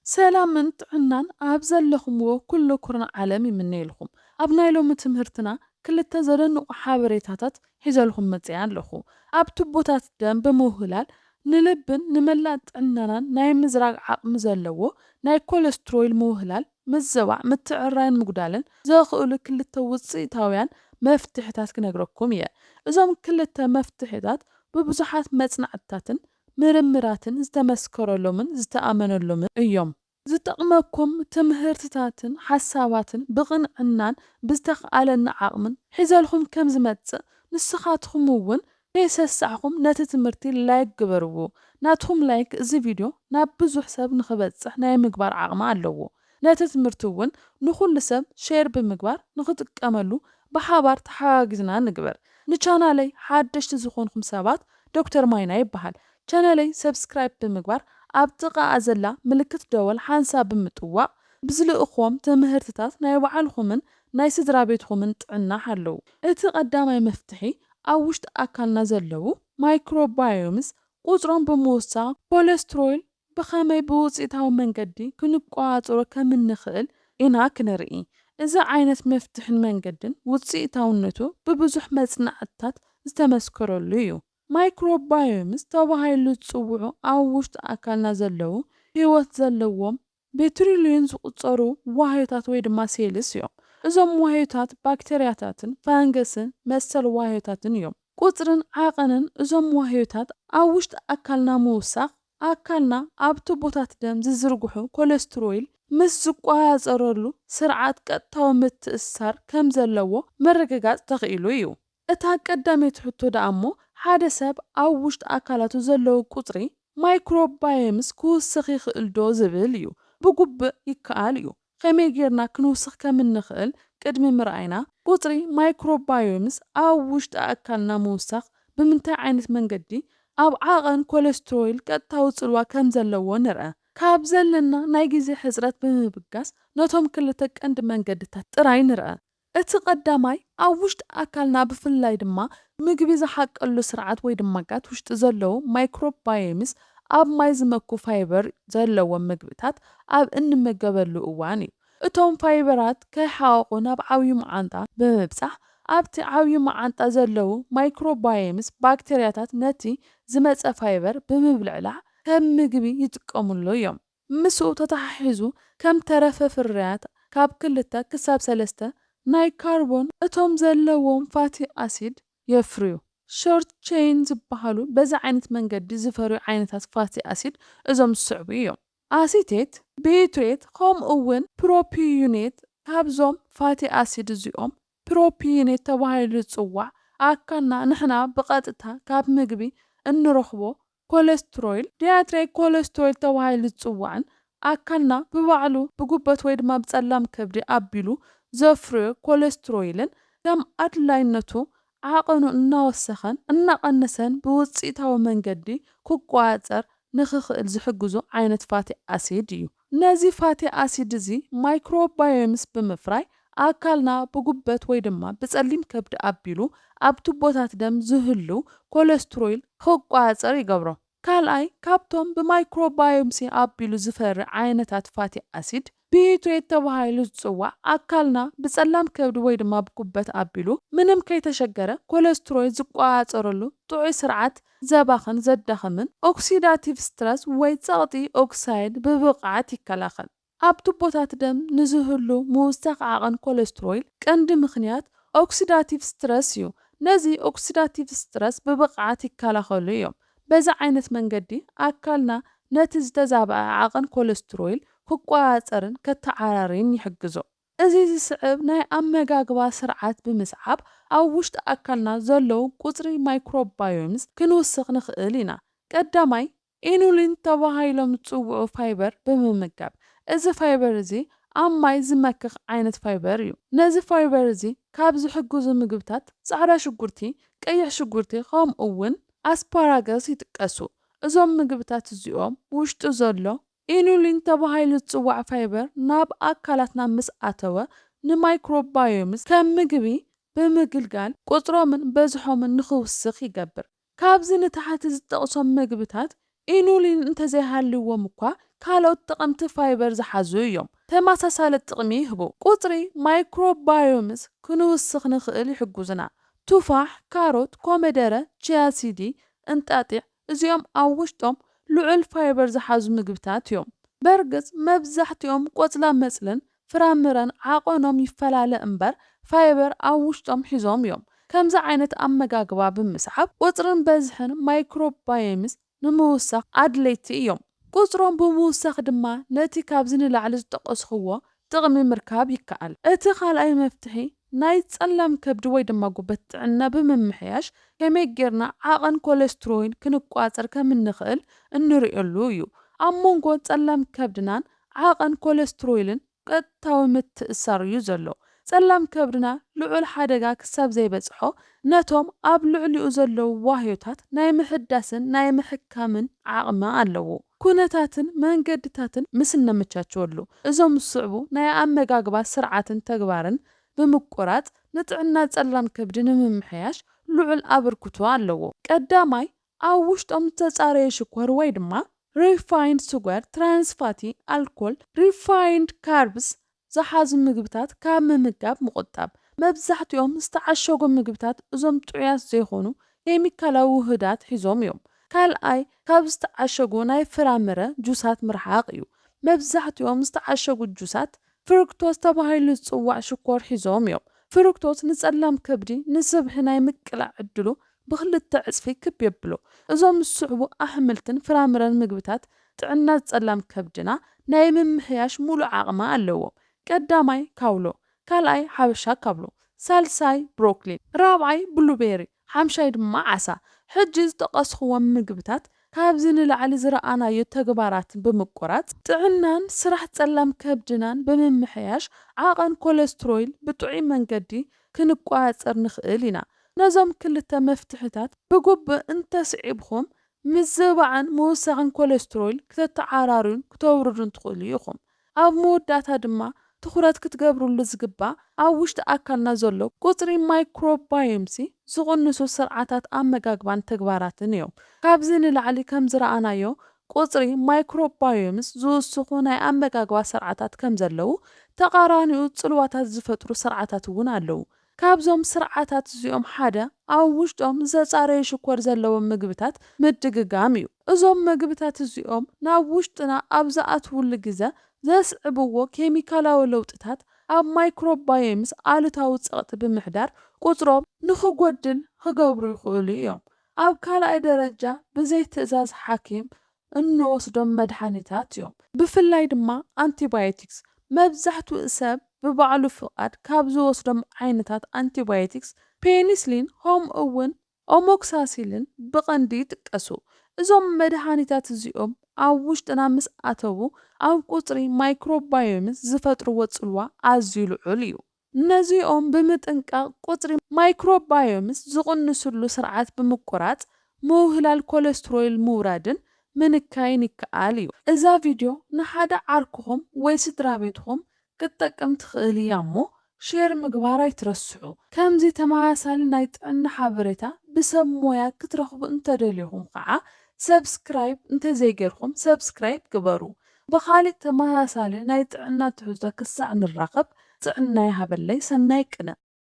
ሰላምን ጥዕናን ኣብ ዘለኹምዎ ኩሉ ኩርናዕ ዓለም ይምነየልኩም። ኣብ ናይ ሎሚ ትምህርትና ክልተ ዘደንቑ ሓበሬታታት ሒዘልኩም መጺኣ ኣለኹ። ኣብ ቱቦታት ደም ብምውህላል ንልብን ንመላእ ጥዕናናን ናይ ምዝራግ ዓቕሚ ዘለዎ ናይ ኮለስትሮይል ምውህላል፣ ምዝባዕ፣ ምትዕርራይን ምጉዳልን ዘኽእሉ ክልተ ውጽኢታውያን መፍትሕታት ክነግረኩም እየ። እዞም ክልተ መፍትሕታት ብብዙሓት መጽናዕትታትን ምርምራትን ዝተመስከረሎምን ዝተኣመነሎምን እዮም። ዝጠቕመኩም ትምህርትታትን ሓሳባትን ብቕንዕናን ብዝተኽኣለኒ ዓቕምን ሒዘልኩም ከም ዝመጽእ፣ ንስኻትኩም እውን ከይሰሳዕኹም ነቲ ትምህርቲ ላይክ ግበርዎ። ናትኩም ላይክ እዚ ቪድዮ ናብ ብዙሕ ሰብ ንኽበጽሕ ናይ ምግባር ዓቕሚ ኣለዎ። ነቲ ትምህርቲ እውን ንኹሉ ሰብ ሼር ብምግባር ንኽጥቀመሉ ብሓባር ተሓጋጊዝና ንግበር። ንቻናለይ ሓደሽቲ ዝኾንኩም ሰባት ዶክተር ማይና ይበሃል። ቻናለይ ሰብስክራይብ ብምግባር ኣብ ጥቓኣ ዘላ ምልክት ደወል ሓንሳብ ብምጥዋቕ ብዝልእኹዎም ትምህርትታት ናይ ባዕልኹምን ናይ ስድራ ቤትኹምን ጥዕና ሓለዉ። እቲ ቀዳማይ መፍትሒ ኣብ ውሽጢ ኣካልና ዘለዉ ማይክሮባዮምስ ቁጽሮም ብምውሳኽ ኮለስትሮይል ብኸመይ ብውጽኢታዊ መንገዲ ክንቆጻጸሮ ከም እንኽእል ኢና ክንርኢ። እዚ ዓይነት መፍትሕን መንገድን ውጽኢታውነቱ ብብዙሕ መጽናዕትታት ዝተመስከረሉ እዩ። ማይክሮባዮምስ ተባሂሉ ዝጽውዑ ኣብ ውሽጢ ኣካልና ዘለዉ ህይወት ዘለዎም ብትሪልዮን ዝቑጸሩ ዋህዮታት ወይ ድማ ሴልስ እዮም። እዞም ዋህዮታት ባክተርያታትን ፋንገስን መሰል ዋህዮታትን እዮም። ቁጽርን ዓቐንን እዞም ዋህዮታት ኣብ ውሽጢ ኣካልና ምውሳኽ፣ ኣካልና ኣብ ቱቦታት ደም ዝዝርግሑ ኮለስትሮይል ምስ ዝቆጻጸረሉ ስርዓት ቀጥታዊ ምትእስሳር ከም ዘለዎ ምርግጋጽ ተኽኢሉ እዩ። እታ ቀዳመይቲ ሕቶ ደኣ እሞ፣ ሓደ ሰብ ኣብ ውሽጢ ኣካላቱ ዘለዉ ቁጽሪ ማይክሮባዮምስ ክውስኽ ይኽእል ዶ ዝብል እዩ። ብጉብእ ይከኣል እዩ። ከመይ ጌርና ክንውስኽ ከም እንኽእል ቅድሚ ምርኣይና፣ ቁጽሪ ማይክሮባዮምስ ኣብ ውሽጢ ኣካልና ምውሳኽ ብምንታይ ዓይነት መንገዲ ኣብ ዓቐን ኮለስትሮይል ቀጥታዊ ጽልዋ ከም ዘለዎ ንርኣ። ካብ ዘለና ናይ ግዜ ሕጽረት ብምብጋስ ነቶም ክልተ ቀንዲ መንገድታት ጥራይ ንርኣ። እቲ ቀዳማይ፣ ኣብ ውሽጢ ኣካልና ብፍላይ ድማ ምግቢ ዝሓቀሉ ስርዓት ወይ ድማ ጋት ውሽጢ ዘለዉ ማይክሮባዮምስ ኣብ ማይ ዝመኩ ፋይበር ዘለዎም ምግብታት ኣብ እንምገበሉ እዋን እዩ። እቶም ፋይበራት ከይሓቐቑ ናብ ዓብዩ መዓንጣ ብምብጻሕ፣ ኣብቲ ዓብዩ መዓንጣ ዘለዉ ማይክሮባዮምስ ባክተርያታት ነቲ ዝመጸ ፋይበር ብምብልዕላዕ ከም ምግቢ ይጥቀምሉ እዮም። ምስኡ ተተሓሒዙ ከም ተረፈ ፍርያት ካብ ክልተ ክሳብ ሰለስተ ናይ ካርቦን እቶም ዘለዎም ፋቲ ኣሲድ የፍርዩ። ሾርት ቼይን ዝበሃሉ በዚ ዓይነት መንገዲ ዝፈርዩ ዓይነታት ፋቲ ኣሲድ እዞም ዝስዕቡ እዮም። ኣሲቴት፣ ቢዩትሬት ከምኡ እውን ፕሮፒዩኔት። ካብዞም ፋቲ ኣሲድ እዚኦም ፕሮፒዩኔት ተባሂሉ ዝጽዋዕ ኣካልና ንሕና ብቐጥታ ካብ ምግቢ እንረኽቦ ኮለስትሮይል፣ ዲያትራይ ኮለስትሮይል ተባሂሉ ዝጽዋዕን ኣካልና ብባዕሉ ብጉበት ወይ ድማ ብጸላም ከብዲ ኣቢሉ ዘፍርዮ ኮለስትሮይልን ከም ኣድላይነቱ ዓቐኑ እናወሰኸን እናቐነሰን ብውጽኢታዊ መንገዲ ክቆጻጸር ንኽኽእል ዝሕግዙ ዓይነት ፋቲ ኣሲድ እዩ። ነዚ ፋቲ ኣሲድ እዚ ማይክሮባዮምስ ብምፍራይ ኣካልና ብጉበት ወይ ድማ ብጸሊም ከብዲ ኣቢሉ ኣብ ቱቦታት ደም ዝህሉ ኮለስትሮይል ክቆጻጸር ይገብሮ። ካልኣይ፣ ካብቶም ብማይክሮባዮምሲ ኣቢሉ ዝፈሪ ዓይነታት ፋቲ ኣሲድ፣ ቢዩትሬት ተባሂሉ ዝጽዋዕ፣ ኣካልና ብጸላም ከብዲ ወይ ድማ ብጉበት ኣቢሉ ምንም ከይተሸገረ ኮለስትሮይል ዝቆጻጸረሉ ጥዑይ ስርዓት ዘባኽን ዘዳኽምን ኦክሲዳቲቭ ስትረስ ወይ ጸቕጢ ኦክሳይድ ብብቕዓት ይከላኸል። ኣብ ቱቦታት ደም ንዝህሉ ምውሳኽ ዓቐን ኮለስትሮይል ቀንዲ ምኽንያት ኦክሲዳቲቭ ስትረስ እዩ። ነዚ ኦክሲዳቲቭ ስትረስ ብብቕዓት ይከላኸሉ እዮም። በዚ ዓይነት መንገዲ ኣካልና ነቲ ዝተዛብዐ ዓቐን ኮለስትሮይል ክቆጻጸርን ከተዓራርይን ይሕግዞ። እዚ ዝስዕብ ናይ ኣመጋግባ ስርዓት ብምስዓብ ኣብ ውሽጢ ኣካልና ዘለዉ ቁጽሪ ማይክሮባዮምስ ክንውስኽ ንኽእል ኢና። ቀዳማይ፣ ኢኑሊን ተባሂሎም ዝጽውዑ ፋይበር ብምምጋብ። እዚ ፋይበር እዚ ኣብ ማይ ዝመክኽ ዓይነት ፋይበር እዩ። ነዚ ፋይበር እዚ ካብ ዝሕግዙ ምግብታት ጻዕዳ ሽጉርቲ፣ ቀይሕ ሽጉርቲ ከምኡ እውን ኣስፓራገስ ይጥቀሱ። እዞም ምግብታት እዚኦም ውሽጡ ዘሎ ኢኑሊን ተባሂሉ ዝጽዋዕ ፋይበር ናብ ኣካላትና ምስ ኣተወ ንማይክሮባዮምስ ከም ምግቢ ብምግልጋል ቁጽሮምን በዝሖምን ንኽውስኽ ይገብር። ካብዚ ንታሕቲ ዝጠቕሶም ምግብታት ኢኑሊን እንተዘይሃልዎም እኳ ካልኦት ጠቐምቲ ፋይበር ዝሓዙ እዮም። ተመሳሳሊ ጥቕሚ ይህቡ። ቁጽሪ ማይክሮባዮምስ ክንውስኽ ንኽእል ይሕጉዝና። ቱፋሕ፣ ካሮት፣ ኮመደረ፣ ቺያሲዲ፣ እንጣጢዕ፣ እዚኦም ኣብ ውሽጦም ልዑል ፋይበር ዝሓዙ ምግብታት እዮም። በርግጽ መብዛሕትኦም ቆጽላ መጽልን ፍራምረን ዓቐኖም ይፈላለ እምበር ፋይበር ኣብ ውሽጦም ሒዞም እዮም። ከምዚ ዓይነት ኣመጋግባ ብምስዓብ ቁጽርን በዝሕን ማይክሮባዮምስ ንምውሳኽ ኣድለይቲ እዮም። ቁጽሮም ብምውሳኽ ድማ ነቲ ካብዚ ንላዕሊ ዝጠቐስኽዎ ጥቕሚ ምርካብ ይከኣል። እቲ ካልኣይ መፍትሒ ናይ ጸላም ከብዲ ወይ ድማ ጉበት ጥዕና ብምምሕያሽ ከመይ ጌርና ዓቐን ኮለስትሮይን ክንቋጸር ከም እንኽእል እንርእየሉ እዩ። ኣብ መንጎ ጸላም ከብድናን ዓቐን ኮለስትሮይልን ቀጥታዊ ምትእስሳር እዩ ዘሎ። ጸላም ከብድና ልዑል ሓደጋ ክሳብ ዘይበጽሖ ነቶም ኣብ ልዕሊኡ ዘለዉ ዋህዮታት ናይ ምሕዳስን ናይ ምሕካምን ዓቕሚ ኣለዎ። ኩነታትን መንገድታትን ምስ እነመቻቸወሉ እዞም ዝስዕቡ ናይ ኣመጋግባ ስርዓትን ተግባርን ብምቁራጽ ንጥዕና ጸላም ከብዲ ንምምሕያሽ ልዑል ኣበርክቶ ኣለዎ። ቀዳማይ ኣብ ውሽጦም ዝተጻረየ ሽኮር ወይ ድማ ሪፋይንድ ሱገር፣ ትራንስ ፋቲ ኣልኮል፣ ሪፋይንድ ካርብስ ዝሓዙ ምግብታት ካብ ምምጋብ ምቑጣብ። መብዛሕትኦም ዝተዓሸጉ ምግብታት እዞም ጥዑያት ዘይኮኑ ኬሚካላዊ ውህዳት ሒዞም እዮም። ካልኣይ ካብ ዝተዓሸጉ ናይ ፍራምረ ጁሳት ምርሓቕ እዩ። መብዛሕትኦም ዝተዓሸጉ ጁሳት ፍሩክቶስ ተባሂሉ ዝጽዋዕ ሽኮር ሒዞም እዮም። ፍሩክቶስ ንጸላም ከብዲ ንስብሒ ናይ ምቅላዕ ዕድሉ ብኽልተ ዕጽፊ ክብ የብሎ። እዞም ዝስዕቡ ኣሕምልትን ፍራምረን ምግብታት ጥዕና ጸላም ከብድና ናይ ምምሕያሽ ሙሉእ ዓቕሚ ኣለዎም። ቀዳማይ ካውሎ፣ ካልኣይ ሓበሻ ካብሎ፣ ሳልሳይ ብሮኮሊ፣ ራብዓይ ብሉቤሪ፣ ሓምሻይ ድማ ዓሳ። ሕጂ ዝጠቐስኽዎም ምግብታት ካብዚ ንላዕሊ ዝረኣናዮ ተግባራት ብምቁራጽ ጥዕናን ስራሕ ጸላም ከብድናን ብምምሕያሽ ዓቐን ኮለስትሮይል ብጥዑይ መንገዲ ክንቆጻጸር ንኽእል ኢና። ነዞም ክልተ መፍትሕታት ብግቡእ እንተስዒብኹም ምዝባዕን ምውሳኽን ኮለስትሮይል ክተተዓራርዩን ክተውርዱን ትኽእሉ ኢኹም። ኣብ መወዳእታ ድማ ትኹረት ክትገብርሉ ዝግባእ ኣብ ውሽጢ ኣካልና ዘሎ ቁጽሪ ማይክሮባዮምሲ ዝቕንሱ ስርዓታት ኣመጋግባን ተግባራትን እዮም። ካብዚ ንላዕሊ ከም ዝረኣናዮ ቁጽሪ ማይክሮባዮምስ ዝውስኹ ናይ ኣመጋግባ ስርዓታት ከም ዘለዉ ተቓራኒኡ ጽልዋታት ዝፈጥሩ ስርዓታት እውን ኣለዉ። ካብዞም ስርዓታት እዚኦም ሓደ ኣብ ውሽጦም ዝተጻረየ ሽኮር ዘለዎም ምግብታት ምድግጋም እዩ። እዞም ምግብታት እዚኦም ናብ ውሽጥና ኣብ ዝኣትውሉ ግዘ ዘስዕብዎ ኬሚካላዊ ለውጥታት ኣብ ማይክሮባዮምስ ኣሉታዊ ጸቕጢ ብምሕዳር ቁጽሮም ንኽጎድል ክገብሩ ይኽእሉ እዮም። ኣብ ካልኣይ ደረጃ ብዘይ ትእዛዝ ሓኪም እንወስዶም መድሓኒታት እዮም። ብፍላይ ድማ ኣንቲባዮቲክስ። መብዛሕትኡ ሰብ ብባዕሉ ፍቓድ ካብ ዝወስዶም ዓይነታት ኣንቲባዮቲክስ ፔኒስሊን ከምኡ እውን ኦሞክሳሲልን ብቐንዲ ይጥቀሱ። እዞም መድሃኒታት እዚኦም ኣብ ውሽጥና ምስ ኣተዉ ኣብ ቁጽሪ ማይክሮባዮምስ ዝፈጥርዎ ጽልዋ ኣዝዩ ልዑል እዩ። ነዚኦም ብምጥንቃቕ ቁጽሪ ማይክሮባዮምስ ዝቕንስሉ ስርዓት ብምቁራጽ ምውህላል ኮለስትሮይል ምውራድን ምንካይን ይከኣል እዩ። እዛ ቪድዮ ንሓደ ዓርክኹም ወይ ስድራ ቤትኹም ክትጠቅም ትኽእል እያ እሞ ሼር ምግባር ኣይትረስዑ። ከምዚ ተመሳሳሊ ናይ ጥዕና ሓበሬታ ብሰብ ሞያ ክትረኽቡ እንተደሊኹም ከዓ ሰብስክራይብ እንተዘይገርኩም ሰብስክራይብ ግበሩ። ብኻሊእ ተመሳሳሊ ናይ ጥዕና ትሕዝቶ ክሳዕ ንራኸብ ጥዕና ይሃበለይ። ሰናይ ቅነ።